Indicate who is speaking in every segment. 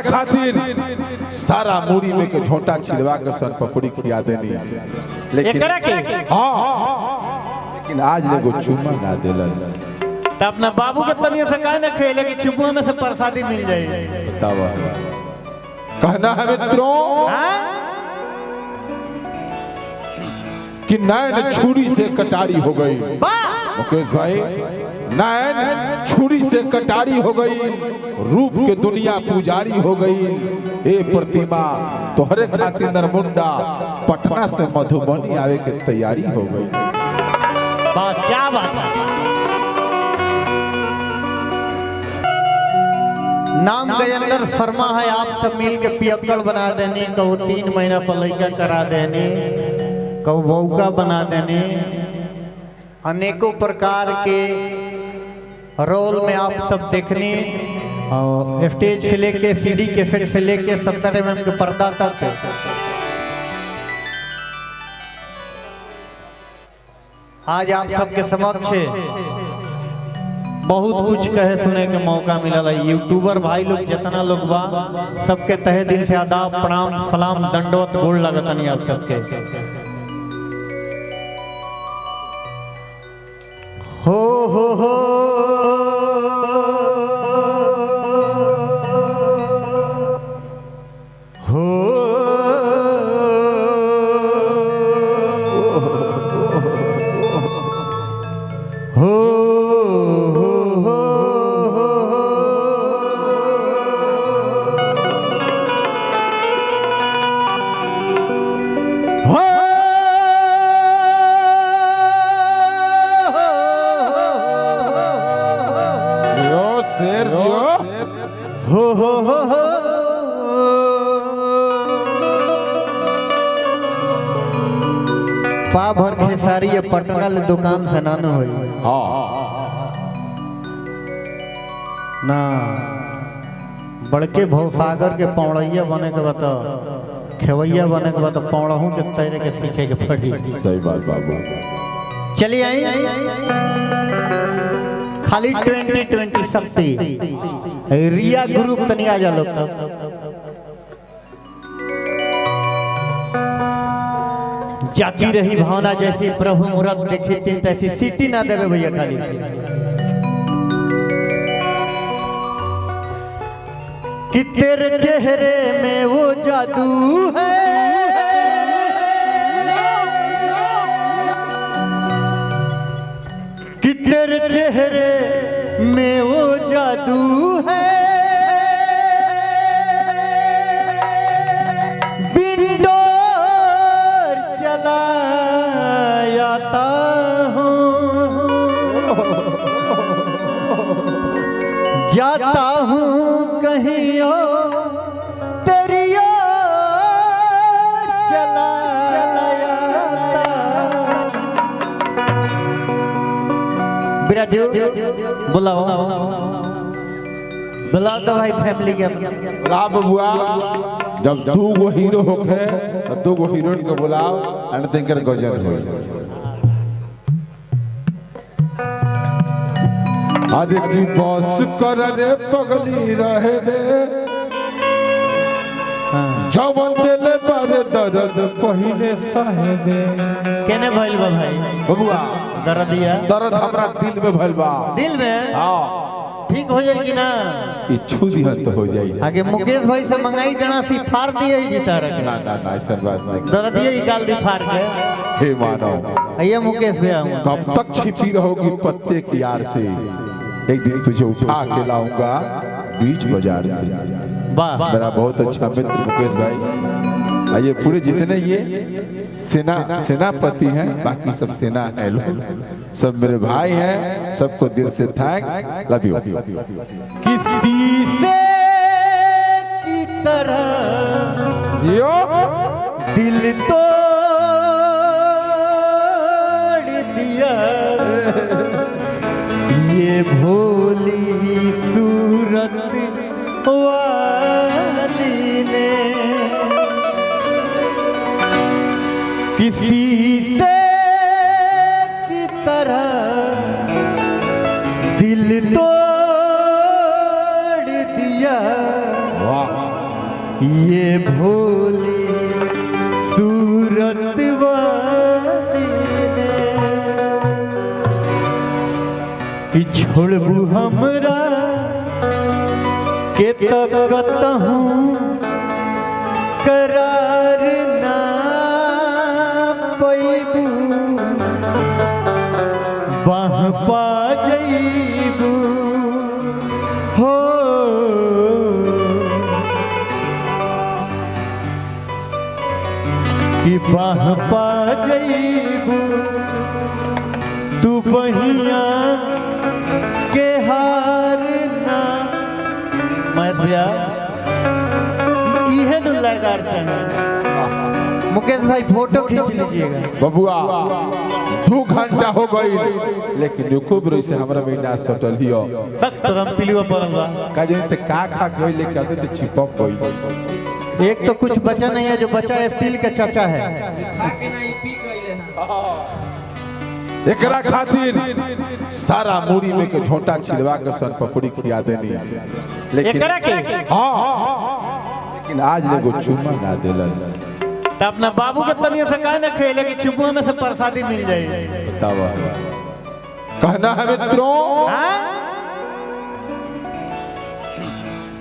Speaker 1: खातिर सारा मूड़ी में के झोंटा छिलवा के सन पपड़ी खिया देनी, लेकिन
Speaker 2: एकरा के?
Speaker 1: हाँ, लेकिन आज ले गो चुम्मा ना देलस।
Speaker 2: त अपना बाबू के तनिया से काहे ना खेले कि चुपुआ में से प्रसादी मिल जाए।
Speaker 1: बतावा, कहना है मित्रों
Speaker 2: हाँ?
Speaker 1: कि नैन छुरी से कटारी हो गई।
Speaker 2: वाह!
Speaker 1: मुकेश भाई, नैन छुरी से कटारी हो गई, रूप के दुनिया पुजारी हो गई। ए प्रतिमा तोहरे खातिर नरमुंडा पटना से मधुबनी आवे के तैयारी हो गई।
Speaker 2: वाह, क्या बात है। नाम गजेंद्र शर्मा है, आप सब मिल के पियक्कड़ बना देनी, कहो 3 महीना पलैका करा देनी, कहो बौका बना देनी, अनेकों प्रकार के रोल में आप सब देखनी। और स्टेज से लेके सीडी कैसेट से लेके 70 mm के पर्दा तक आज आप सबके समक्ष बहुत कुछ कहे सुने के मौका मिला है। यूट्यूबर भाई लोग जितना लोग बा सबके तहे दिल से आदाब, प्रणाम, सलाम, दंडवत, गोड़ लगतनी आप सबके। हो हो हो हो हो हो हो
Speaker 1: जियो शेर जियो।
Speaker 2: हो हो हो हो। पा भर खेसारी ये पटना ले दुकान से ना न होई।
Speaker 1: हाँ
Speaker 2: ना बड़के भवसागर के पौड़ैया बने के बता, खेवैया बने के बता, पौड़हू के तैरे के सीखे के पड़ी।
Speaker 1: सही बात बाबू।
Speaker 2: चलिए आई खाली 2020 शक्ति रिया ग्रुप तनी आ जा लोग। जाती रही भावना जैसी प्रभु मूरत देखी तीन तैसी, सीटी ना देवे भैया खाली। कि तेरे चेहरे में वो जादू है, कि तेरे चेहरे में वो जादू है, बिंडोर चला आता हूँ, जाता हूँ कहीं और तेरी ओर चला आता। बिराजू बुलाओ, बुलाओ तो भाई फैमिली के।
Speaker 1: बुला बबुआ, जब 2 गो हीरो होखे तो 2 गो हीरोइन के बुलाओ एंड तिनकर गजन होई। अरे की बस कर रे पगली रहे दे, जवन दिल पर दर्द पहिले सहे दे।
Speaker 2: केने भइल बा भाई
Speaker 1: बबुआ?
Speaker 2: दर्दिया
Speaker 1: दर्द हमरा दिल में भइल बा।
Speaker 2: दिल में?
Speaker 1: हाँ।
Speaker 2: ठीक हो जाएगी ना?
Speaker 1: ई छू दिहन तो हो जाई।
Speaker 2: आगे मुकेश भाई से मंगाई गणा सी फाड़ दिए जी तारा के।
Speaker 1: ना ना ना ऐसा बात नहीं,
Speaker 2: दर्दिया निकाल दी फाड़ के।
Speaker 1: हे मानव,
Speaker 2: ये मुकेश भैया
Speaker 1: कब तक छिपी रहोगी पत्ते की यार से, एक दिन तुझे उठा के लाऊंगा बीच बाजार से।
Speaker 2: वाह,
Speaker 1: मेरा बहुत अच्छा मित्र मुकेश भाई। आइए पूरे जितने ये सेनापति हैं, बाकी सब सेना है लोग, सब मेरे भाई हैं, सबको दिल से thanks, love you.
Speaker 2: किसी से की तरह
Speaker 1: जियो
Speaker 2: दिल तोड़ दिया, ये भोली सूरत वाली ने, किसी से की तरह दिल तोड़ दिया।
Speaker 1: वाह।
Speaker 2: ये भोली सूरत वाली ने कि छोड़बू हमरा के तकतहूँ करार ना पैबू, बाह पा जईबू हो। कि बाह पा जईबू तू बहिया के हार ना। मैं भैया इहे नु लयदार चाहिए। मुकेश भाई फोटो खींच लीजिएगा।
Speaker 1: बबुआ 2 घंटा हो गई लेकिन खूब रही से हमरा में ना सटल हियो।
Speaker 2: बक तो हम पिलुआ पड़ल बा।
Speaker 1: का जाने ते का खा के लेके आते ते चिपक गई।
Speaker 2: एक तो कुछ बचा नहीं है, जो बचा है स्टील का चाचा है।
Speaker 1: एकरा खातिर सारा मूड़ी में के झोंटा छिलवा के सन पपड़ी खिया देनी, लेकिन
Speaker 2: एकरा के
Speaker 1: हाँ, लेकिन आज लेगो चुम्मा ना देलस।
Speaker 2: तो अपना बाबू के तनिया से काहे ना खेले कि चुम्मा में से प्रसादी मिल जाए।
Speaker 1: बतावा कहना है मित्रों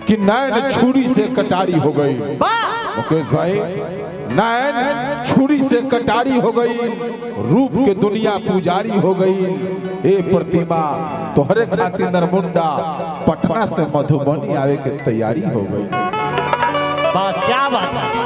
Speaker 1: कि नैन छुरी से कटारी हो गई। मुकेश भाई नैन छुरी से कटारी हो गई, रूप के दुनिया पुजारी हो गई। ए प्रतिमा तोहरे खातिर नरमुंडा पटना से मधुबनी आवे के तैयारी हो गई।
Speaker 2: बात क्या बात है।